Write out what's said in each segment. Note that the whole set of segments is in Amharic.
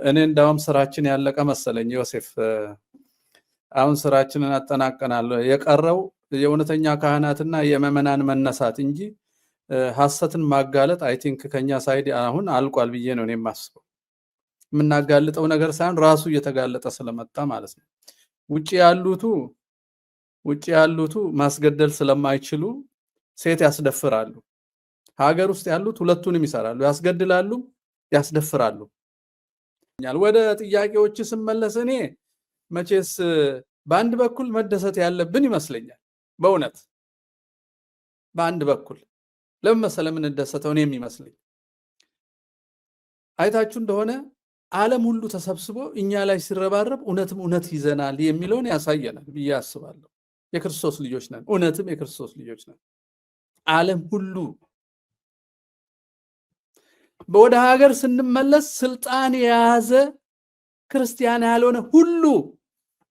እኔ እንዳውም ስራችን ያለቀ መሰለኝ ዮሴፍ። አሁን ስራችንን አጠናቀናል። የቀረው የእውነተኛ ካህናትና የምዕመናን መነሳት እንጂ ሐሰትን ማጋለጥ I think ከኛ side አሁን አልቋል ብዬ ነው እኔ የማስበው። የምናጋልጠው ነገር ሳይሆን ራሱ እየተጋለጠ ስለመጣ ማለት ነው። ውጭ ያሉቱ ማስገደል ስለማይችሉ ሴት ያስደፍራሉ። ሀገር ውስጥ ያሉት ሁለቱንም ይሰራሉ፣ ያስገድላሉ፣ ያስደፍራሉ። ወደ ጥያቄዎች ስመለስ እኔ መቼስ በአንድ በኩል መደሰት ያለብን ይመስለኛል። በእውነት በአንድ በኩል ለምን መሰለህ የምንደሰተው? እኔ የሚመስለኝ አይታችሁ እንደሆነ ዓለም ሁሉ ተሰብስቦ እኛ ላይ ሲረባረብ እውነትም እውነት ይዘናል የሚለውን ያሳየናል ብዬ አስባለሁ። የክርስቶስ ልጆች ነን፣ እውነትም የክርስቶስ ልጆች ነን። ዓለም ሁሉ ወደ ሀገር ስንመለስ ስልጣን የያዘ ክርስቲያን ያልሆነ ሁሉ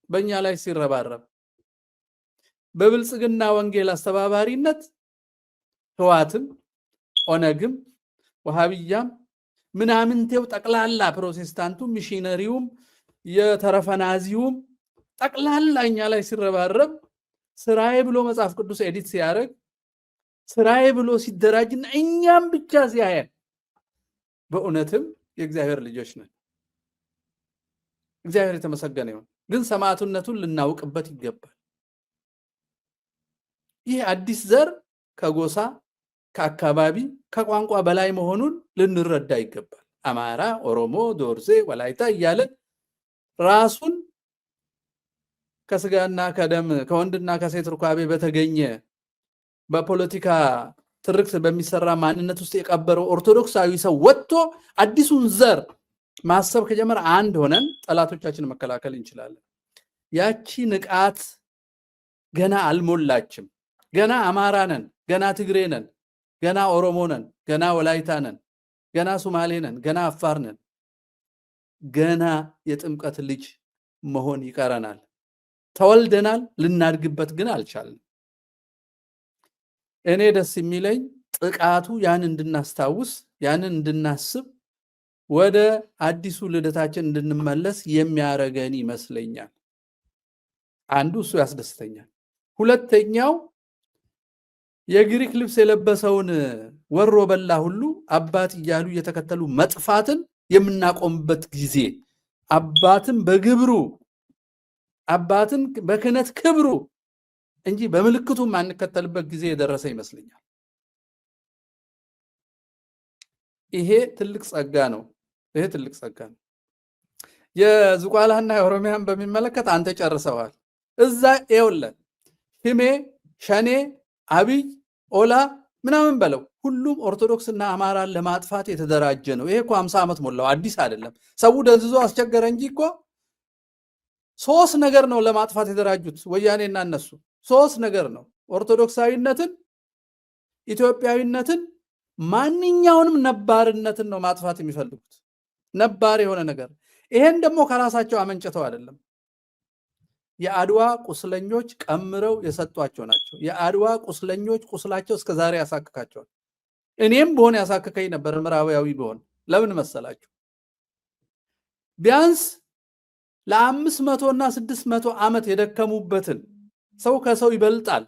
በእኛ ላይ ሲረባረብ በብልጽግና ወንጌል አስተባባሪነት ህወሓትም፣ ኦነግም፣ ወሃቢያም፣ ምናምንቴው ጠቅላላ፣ ፕሮቴስታንቱ፣ ሚሽነሪውም፣ የተረፈናዚውም ጠቅላላ እኛ ላይ ሲረባረብ፣ ስራዬ ብሎ መጽሐፍ ቅዱስ edit ሲያደርግ፣ ስራዬ ብሎ ሲደራጅና እኛም ብቻ ሲያየን በእውነትም የእግዚአብሔር ልጆች ነን። እግዚአብሔር የተመሰገነ ይሁን። ግን ሰማዕትነቱን ልናውቅበት ይገባል። ይህ አዲስ ዘር ከጎሳ፣ ከአካባቢ፣ ከቋንቋ በላይ መሆኑን ልንረዳ ይገባል። አማራ፣ ኦሮሞ፣ ዶርዜ፣ ወላይታ እያለ ራሱን ከስጋና ከደም፣ ከወንድና ከሴት ሩካቤ በተገኘ፣ በፖለቲካ ትርክት በሚሰራ ማንነት ውስጥ የቀበረው ኦርቶዶክሳዊ ሰው ወጥቶ አዲሱን ዘር ማሰብ ከጀመረ አንድ ሆነን ጠላቶቻችንን መከላከል እንችላለን። ያቺ ንቃት ገና አልሞላችም። ገና አማራ ነን፣ ገና ትግሬ ነን፣ ገና ኦሮሞ ነን፣ ገና ወላይታ ነን፣ ገና ሶማሌ ነን፣ ገና አፋር ነን። ገና የጥምቀት ልጅ መሆን ይቀረናል። ተወልደናል፣ ልናድግበት ግን አልቻልንም። እኔ ደስ የሚለኝ ጥቃቱ ያን እንድናስታውስ፣ ያንን እንድናስብ፣ ወደ አዲሱ ልደታችን እንድንመለስ የሚያረገን ይመስለኛል። አንዱ እሱ ያስደስተኛል። ሁለተኛው የግሪክ ልብስ የለበሰውን ወሮ በላ ሁሉ አባት እያሉ እየተከተሉ መጥፋትን የምናቆምበት ጊዜ፣ አባትን በግብሩ፣ አባትን በክህነት ክብሩ እንጂ በምልክቱ የማንከተልበት ጊዜ የደረሰ ይመስለኛል። ይሄ ትልቅ ጸጋ ነው። ይሄ ትልቅ ጸጋ ነው። የዝቋላና የኦሮሚያን በሚመለከት አንተ ጨርሰዋል። እዛ ይኸውልህ ሽሜ፣ ሸኔ፣ አብይ፣ ኦላ ምናምን በለው ሁሉም ኦርቶዶክስና አማራን ለማጥፋት የተደራጀ ነው። ይሄ እኮ 50 ዓመት ሞላው፣ አዲስ አይደለም። ሰው ደንዝዞ አስቸገረ እንጂ እኮ ሶስት ነገር ነው ለማጥፋት የተደራጁት ወያኔና እነሱ። ሶስት ነገር ነው። ኦርቶዶክሳዊነትን፣ ኢትዮጵያዊነትን፣ ማንኛውንም ነባርነትን ነው ማጥፋት የሚፈልጉት። ነባር የሆነ ነገር። ይሄን ደግሞ ከራሳቸው አመንጭተው አይደለም። የአድዋ ቁስለኞች ቀምረው የሰጧቸው ናቸው። የአድዋ ቁስለኞች ቁስላቸው እስከ ዛሬ ያሳክካቸዋል። እኔም ብሆን ያሳክከኝ ነበር ምዕራባዊ ብሆን። ለምን መሰላችሁ? ቢያንስ ለ500 እና 600 ዓመት የደከሙበትን ሰው ከሰው ይበልጣል፣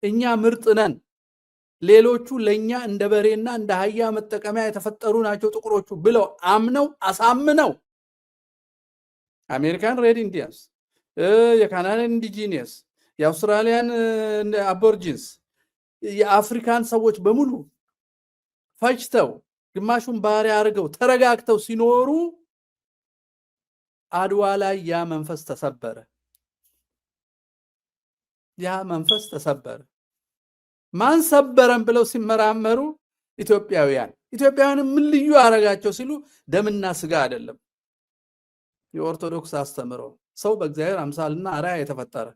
እኛ ምርጥ ነን፣ ሌሎቹ ለኛ እንደ በሬና እንደ አህያ መጠቀሚያ የተፈጠሩ ናቸው ጥቁሮቹ ብለው አምነው አሳምነው American Red Indians፣ የካናዳን indigenous፣ የአውስትራሊያን Aborigines፣ የአፍሪካን ሰዎች በሙሉ ፈጅተው፣ ግማሹን ባሪያ አድርገው ተረጋግተው ሲኖሩ አድዋ ላይ ያ መንፈስ ተሰበረ። ያ መንፈስ ተሰበረ። ማን ሰበረን ብለው ሲመራመሩ ኢትዮጵያውያን። ኢትዮጵያውያን ምን ልዩ አረጋቸው ሲሉ ደምና ስጋ አይደለም፣ የኦርቶዶክስ አስተምሮ፣ ሰው በእግዚአብሔር አምሳልና አርአያ የተፈጠረ፣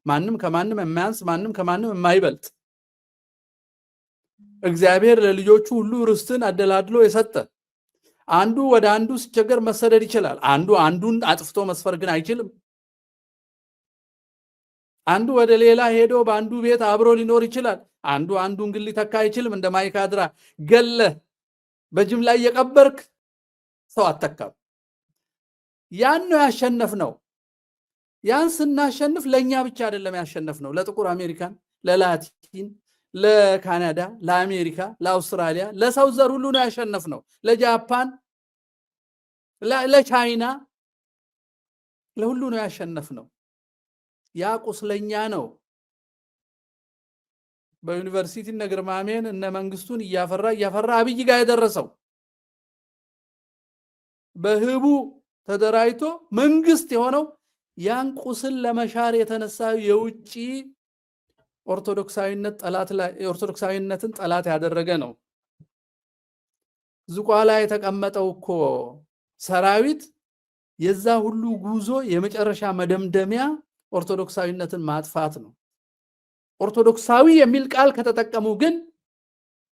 ማንም ከማንም የማያንስ፣ ማንም ከማንም የማይበልጥ፣ እግዚአብሔር ለልጆቹ ሁሉ ርስትን አደላድሎ የሰጠ፣ አንዱ ወደ አንዱ ሲቸገር መሰደድ ይችላል። አንዱ አንዱን አጥፍቶ መስፈር ግን አይችልም። አንዱ ወደ ሌላ ሄዶ በአንዱ ቤት አብሮ ሊኖር ይችላል። አንዱ አንዱን ግን ሊተካ አይችልም። እንደ ማይካድራ ገለህ በጅምላ እየቀበርክ ሰው አተካም። ያን ነው ያሸነፍነው። ያን ስናሸንፍ ለኛ ብቻ አይደለም ያሸነፍነው፣ ለጥቁር አሜሪካን፣ ለላቲን፣ ለካናዳ፣ ለአሜሪካ፣ ለአውስትራሊያ፣ ለሰው ዘር ሁሉ ነው ያሸነፍነው። ለጃፓን፣ ለቻይና፣ ለሁሉ ነው ያሸነፍነው። ያ ቁስለኛ ነው። በዩኒቨርሲቲ እነ ግርማሜን እነ መንግስቱን እያፈራ እያፈራ አብይ ጋር የደረሰው፣ በህቡዕ ተደራጅቶ መንግስት የሆነው ያን ቁስል ለመሻር የተነሳ የውጪ ኦርቶዶክሳዊነት ጠላት ላይ ኦርቶዶክሳዊነትን ጠላት ያደረገ ነው። ዝቋላ የተቀመጠው እኮ ሰራዊት የዛ ሁሉ ጉዞ የመጨረሻ መደምደሚያ ኦርቶዶክሳዊነትን ማጥፋት ነው። ኦርቶዶክሳዊ የሚል ቃል ከተጠቀሙ ግን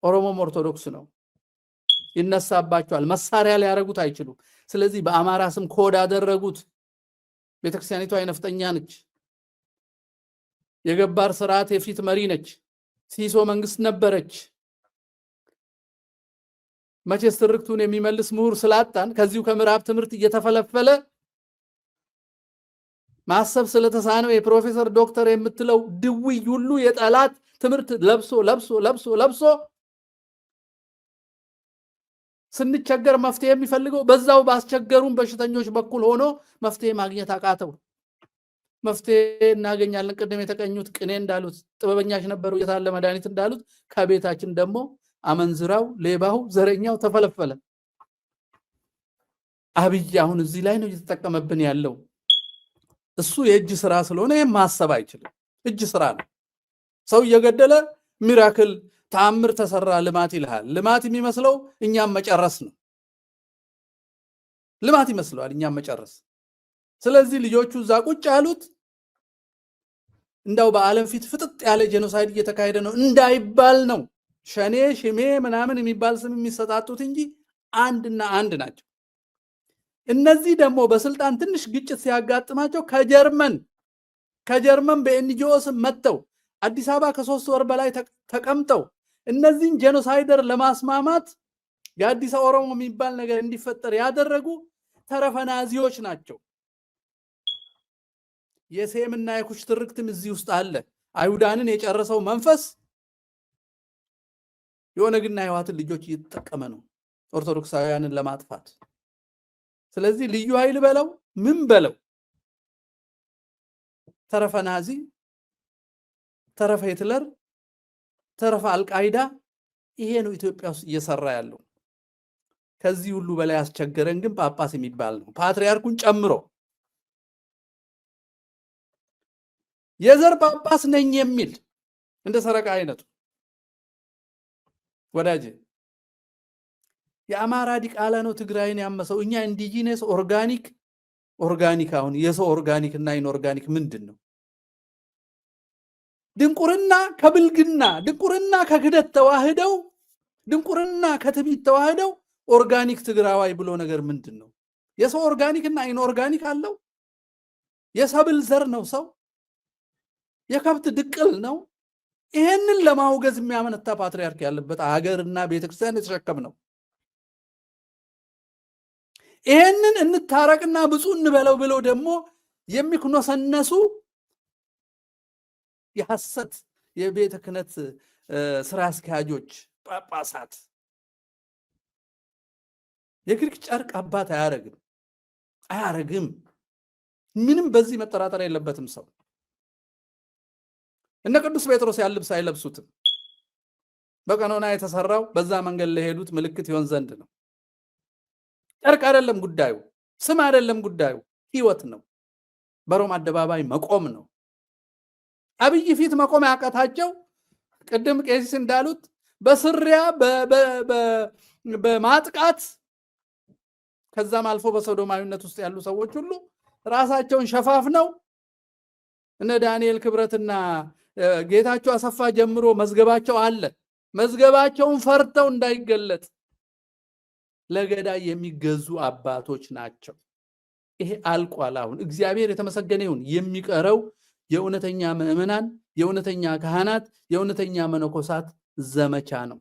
ኦሮሞም ኦርቶዶክስ ነው፣ ይነሳባቸዋል። መሳሪያ ሊያደርጉት አይችሉም። ስለዚህ በአማራ ስም ኮድ አደረጉት። ቤተክርስቲያኒቷ የነፍጠኛ ነች። የገባር ስርዓት የፊት መሪ ነች። ሲሶ መንግስት ነበረች። መቼስ ትርክቱን የሚመልስ ምሁር ስላጣን፣ ከዚሁ ከምዕራብ ትምህርት እየተፈለፈለ ማሰብ ስለተሳነው የፕሮፌሰር ዶክተር የምትለው ድውይ ሁሉ የጠላት ትምህርት ለብሶ ለብሶ ለብሶ ለብሶ ስንቸገር መፍትሄ የሚፈልገው በዛው ባስቸገሩን በሽተኞች በኩል ሆኖ መፍትሄ ማግኘት አቃተው። መፍትሄ እናገኛለን ቅድም የተቀኙት ቅኔ እንዳሉት፣ ጥበበኛሽ ነበሩ የታለ መድኃኒት እንዳሉት፣ ከቤታችን ደግሞ አመንዝራው፣ ሌባው፣ ዘረኛው ተፈለፈለ። አብይ አሁን እዚህ ላይ ነው እየተጠቀመብን ያለው። እሱ የእጅ ስራ ስለሆነ ይሄን ማሰብ አይችልም። እጅ ስራ ነው። ሰው እየገደለ miracle ተአምር ተሰራ ልማት ይልሃል። ልማት የሚመስለው እኛም መጨረስ ነው። ልማት ይመስለዋል እኛም መጨረስ። ስለዚህ ልጆቹ እዛ ቁጭ ያሉት እንዳው በዓለም ፊት ፍጥጥ ያለ genocide እየተካሄደ ነው እንዳይባል ነው። ሸኔ ሽሜ ምናምን የሚባል ስም የሚሰጣጡት እንጂ አንድና አንድ ናቸው። እነዚህ ደግሞ በስልጣን ትንሽ ግጭት ሲያጋጥማቸው ከጀርመን በ NGO ስም መጥተው አዲስ አበባ ከ3 ወር በላይ ተቀምጠው እነዚህን genocider ለማስማማት የአዲስ ኦሮሞ የሚባል ነገር እንዲፈጠር ያደረጉ ተረፈ ናዚዎች ናቸው። የሴምና የኩሽ ትርክትም እዚህ ውስጥ አለ። አይሁዳንን የጨረሰው መንፈስ የኦነግና የህወሓትን ልጆች እየተጠቀመ ነው ኦርቶዶክሳውያንን ለማጥፋት። ስለዚህ ልዩ ኃይል በለው ምን በለው ተረፈ ናዚ፣ ተረፈ ሂትለር፣ ተረፈ አልቃይዳ ይሄ ነው ኢትዮጵያ ውስጥ እየሰራ ያለው። ከዚህ ሁሉ በላይ ያስቸገረን ግን ጳጳስ የሚባል ነው፣ ፓትርያርኩን ጨምሮ። የዘር ጳጳስ ነኝ የሚል እንደ ሰረቃ አይነቱ። ወዳጄ፣ የአማራ ዲቃላ ነው ትግራይን ያመሰው። እኛ indigenous organic organic አሁን የሰው organic እና inorganic ምንድን ነው? ድንቁርና ከብልግና፣ ድንቁርና ከክደት ተዋህደው፣ ድንቁርና ከትዕቢት ተዋህደው organic ትግራዋይ ብሎ ነገር ምንድን ነው? የሰው organic እና inorganic አለው? የሰብል ዘር ነው ሰው፣ የከብት ድቅል ነው። ይሄንን ለማውገዝ የሚያመነታ ፓትርያርክ ያለበት ሀገርና ቤተክርስቲያን የተሸከም ነው። ይሄንን እንታረቅና ብፁዕ እንበለው ብለው ደግሞ የሚክኖሰነሱ የሐሰት የቤተ ክህነት ስራ አስኪያጆች ጳጳሳት፣ የግሪክ ጨርቅ አባት አያረግም፣ አያረግም። ምንም በዚህ መጠራጠር የለበትም ሰው። እነ ቅዱስ ጴጥሮስ ያን ልብስ አይለብሱትም። በቀኖና የተሰራው በዛ መንገድ ለሄዱት ምልክት ይሆን ዘንድ ነው። ጨርቅ አይደለም ጉዳዩ፣ ስም አይደለም ጉዳዩ፣ ህይወት ነው። በሮም አደባባይ መቆም ነው። አብይ ፊት መቆም ያቃታቸው ቅድም ቄሲስ እንዳሉት በስሪያ፣ በማጥቃት፣ ከዛም አልፎ በሶዶማዊነት ውስጥ ያሉ ሰዎች ሁሉ ራሳቸውን ሸፋፍነው እነ ዳንኤል ክብረትና ጌታቸው አሰፋ ጀምሮ መዝገባቸው አለ። መዝገባቸውን ፈርተው እንዳይገለጥ ለገዳይ የሚገዙ አባቶች ናቸው። ይሄ አልቋል። አሁን እግዚአብሔር የተመሰገነ ይሁን። የሚቀረው የእውነተኛ ምዕመናን፣ የእውነተኛ ካህናት፣ የእውነተኛ መነኮሳት ዘመቻ ነው።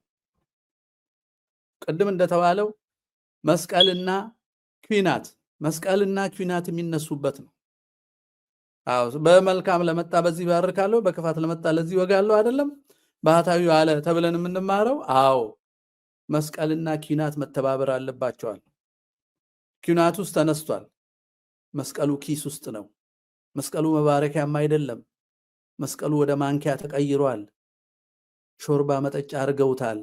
ቅድም እንደተባለው መስቀልና ኩናት መስቀልና ኩናት የሚነሱበት ነው። አዎ፣ በመልካም ለመጣ በዚህ ባርካለሁ፣ በክፋት ለመጣ ለዚህ ወጋለሁ አይደለም ባህታዊው አለ ተብለን የምንማረው። አዎ፣ መስቀልና ኪናት መተባበር አለባቸዋል። ኪናት ውስጥ ተነስቷል። መስቀሉ ኪስ ውስጥ ነው። መስቀሉ መባረኪያም አይደለም። መስቀሉ ወደ ማንኪያ ተቀይሯል። ሾርባ መጠጫ አድርገውታል።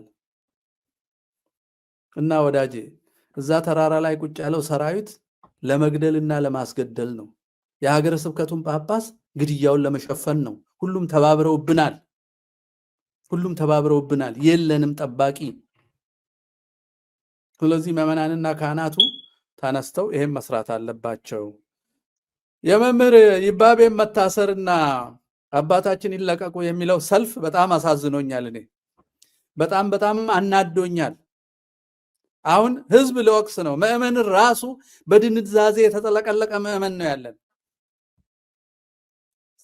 እና ወዳጄ፣ እዛ ተራራ ላይ ቁጭ ያለው ሰራዊት ለመግደልና ለማስገደል ነው። የሀገረ ስብከቱን ጳጳስ ግድያውን ለመሸፈን ነው። ሁሉም ተባብረውብናል። ሁሉም ተባብረውብናል። የለንም ጠባቂ። ስለዚህ ምዕመናንና ካህናቱ ተነስተው ይሄን መስራት አለባቸው። የመምህር ይባቤን መታሰርና አባታችን ይለቀቁ የሚለው ሰልፍ በጣም አሳዝኖኛል። እኔ በጣም በጣም አናዶኛል። አሁን ህዝብ ሊወቅስ ነው። ምዕመን ራሱ በድንዛዜ የተጠለቀለቀ ምዕመን ነው ያለን።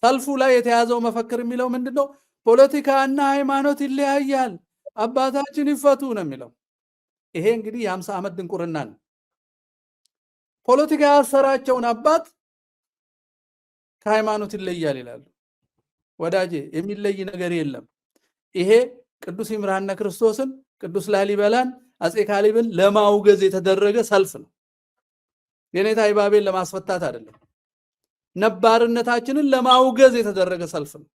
ሰልፉ ላይ የተያዘው መፈክር የሚለው ምንድነው? ፖለቲካና ሃይማኖት ይለያያል፣ አባታችን ይፈቱ ነው የሚለው። ይሄ እንግዲህ የ50 ዓመት ድንቁርና ነው። ፖለቲካ ያሰራቸውን አባት ከሃይማኖት ይለያል ይላሉ። ወዳጄ፣ የሚለይ ነገር የለም። ይሄ ቅዱስ ይምርሃነ ክርስቶስን፣ ቅዱስ ላሊበላን፣ አፄ ካሌብን ለማውገዝ የተደረገ ሰልፍ ነው። የኔታ ይባቤን ለማስፈታት አይደለም። ነባርነታችንን ለማውገዝ የተደረገ ሰልፍ ነው።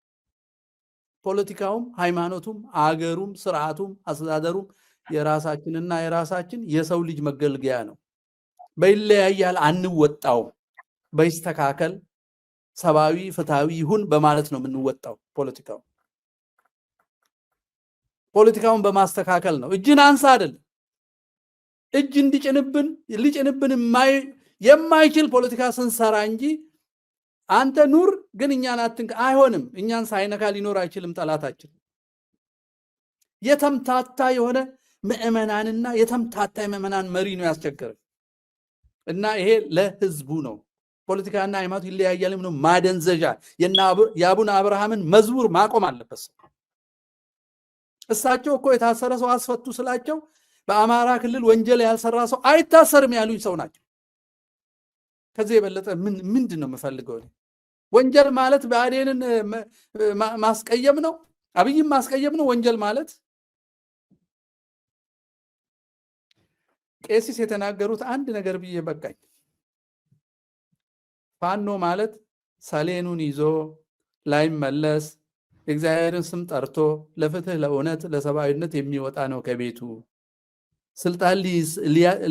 ፖለቲካውም፣ ሃይማኖቱም፣ አገሩም፣ ስርዓቱም፣ አስተዳደሩም የራሳችንና የራሳችን የሰው ልጅ መገልገያ ነው። በይለያያል አንወጣውም። በይስተካከል፣ ሰብአዊ ፍትሃዊ ይሁን በማለት ነው የምንወጣው። ፖለቲካውን በማስተካከል ነው። እጅን አንሳ አይደለም። እጅ እንዲጭንብን ሊጭንብን የማይችል ፖለቲካ ስንሰራ እንጂ አንተ ኑር ግን እኛን አትንካ አይሆንም። እኛን ሳይነካ ሊኖር አይችልም ጠላታችን። የተምታታ የሆነ ምዕመናንና የተምታታ የምዕመናን መሪ ነው ያስቸገረን። እና ይሄ ለህዝቡ ነው። ፖለቲካና ሃይማኖት ይለያያል ነው ማደንዘዣ። የአቡነ አብርሃምን መዝሙር ማቆም አለበት ሰው። እሳቸው እኮ የታሰረ ሰው አስፈቱ ስላቸው በአማራ ክልል ወንጀል ያልሰራ ሰው አይታሰርም ያሉኝ ሰው ናቸው። ከዚህ የበለጠ ምን ምንድን ነው የምፈልገው? ወንጀል ማለት ብአዴንን ማስቀየም ነው፣ አብይም ማስቀየም ነው ወንጀል ማለት። ቄሲስ የተናገሩት አንድ ነገር ብዬ በቃኝ። ፋኖ ማለት ሰሌኑን ይዞ ላይመለስ የእግዚአብሔርን ስም ጠርቶ ለፍትህ፣ ለእውነት፣ ለሰብአዊነት የሚወጣ ነው ከቤቱ። ስልጣን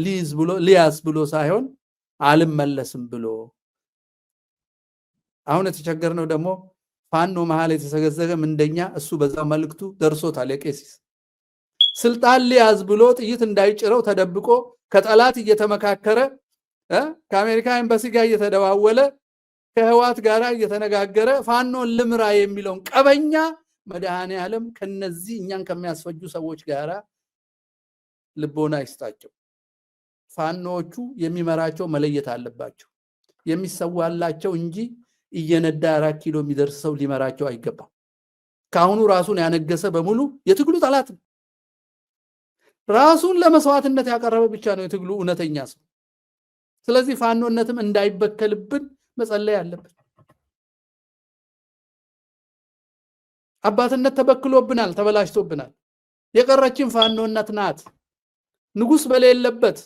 ሊይዝ ብሎ ሊያዝ ብሎ ሳይሆን አልመለስም ብሎ። አሁን የተቸገርነው ደግሞ ፋኖ መሀል የተሰገዘገ ምንደኛ እሱ በዛ መልእክቱ ደርሶታል። የቄሲስ ስልጣን ሊያዝ ብሎ ጥይት እንዳይጭረው ተደብቆ ከጠላት እየተመካከረ፣ ከአሜሪካ ኤምባሲ ጋር እየተደዋወለ፣ ከህዋት ጋር እየተነጋገረ ፋኖን ልምራ የሚለውን ቀበኛ መድኃኔ ዓለም ከነዚህ እኛን ከሚያስፈጁ ሰዎች ጋር ልቦና ይስጣቸው። ፋኖዎቹ የሚመራቸው መለየት አለባቸው። የሚሰዋላቸው እንጂ እየነዳ 4 ኪሎ የሚደርስ ሰው ሊመራቸው አይገባም። ከአሁኑ ራሱን ያነገሰ በሙሉ የትግሉ ጠላት ነው። ራሱን ለመስዋዕትነት ያቀረበ ብቻ ነው የትግሉ እውነተኛ ሰው። ስለዚህ ፋኖነትም እንዳይበከልብን መጸለይ አለብን። አባትነት ተበክሎብናል፣ ተበላሽቶብናል። የቀረችን ፋኖነት ናት። ንጉስ በሌለበት፣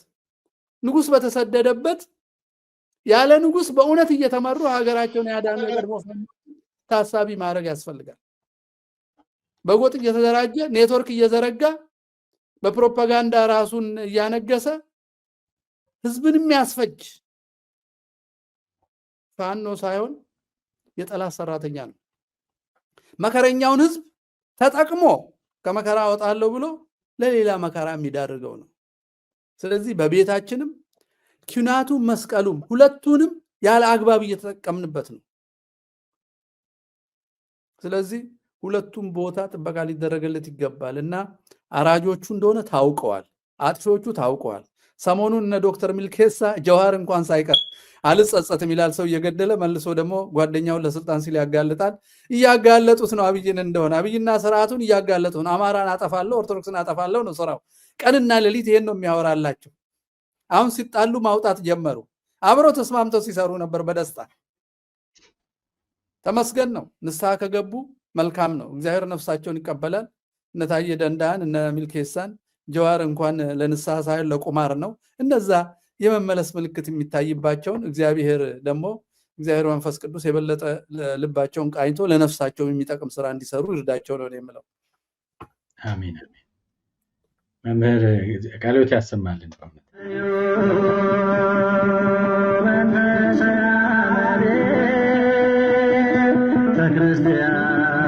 ንጉስ በተሰደደበት፣ ያለ ንጉስ በእውነት እየተመሩ ሀገራቸውን ያዳኑ የቀድሞ ታሳቢ ማድረግ ያስፈልጋል። በጎጥ እየተደራጀ፣ ኔትወርክ እየዘረጋ፣ በፕሮፓጋንዳ ራሱን እያነገሰ ህዝብን የሚያስፈጅ ፋኖ ሳይሆን የጠላት ሰራተኛ ነው። መከረኛውን ህዝብ ተጠቅሞ ከመከራ አወጣለሁ ብሎ ለሌላ መከራ የሚዳርገው ነው። ስለዚህ በቤታችንም ኪናቱም መስቀሉም ሁለቱንም ያለ አግባብ እየተጠቀምንበት ነው። ስለዚህ ሁለቱም ቦታ ጥበቃ ሊደረግለት ይገባል እና አራጆቹ እንደሆነ ታውቀዋል፣ አጥፊዎቹ ታውቀዋል። ሰሞኑን እነ ዶክተር ሚልኬሳ፣ ጀዋር እንኳን ሳይቀር አልጸጸትም ይላል። ሰው እየገደለ መልሶ ደግሞ ጓደኛውን ለስልጣን ሲል ያጋልጣል። እያጋለጡት ነው አብይን እንደሆነ፣ አብይና ስርዓቱን እያጋለጡ ነው። አማራን አጠፋለሁ፣ ኦርቶዶክስን አጠፋለሁ ነው ስራው። ቀንና ሌሊት ይሄን ነው የሚያወራላቸው። አሁን ሲጣሉ ማውጣት ጀመሩ። አብረው ተስማምተው ሲሰሩ ነበር በደስታ። ተመስገን ነው። ንስሐ ከገቡ መልካም ነው። እግዚአብሔር ነፍሳቸውን ይቀበላል። እነ ታዬ ደንዳን፣ እነ ሚልኬሳን፣ ጀዋር እንኳን ለንስሐ ሳይሆን ለቁማር ነው። እነዛ የመመለስ ምልክት የሚታይባቸውን እግዚአብሔር ደግሞ እግዚአብሔር መንፈስ ቅዱስ የበለጠ ልባቸውን ቃኝቶ ለነፍሳቸው የሚጠቅም ስራ እንዲሰሩ ይርዳቸው ነው የምለው። አሜን አሜን። መምህር ቃለ ሕይወት ያሰማልን በእውነት። ክርስቲያን።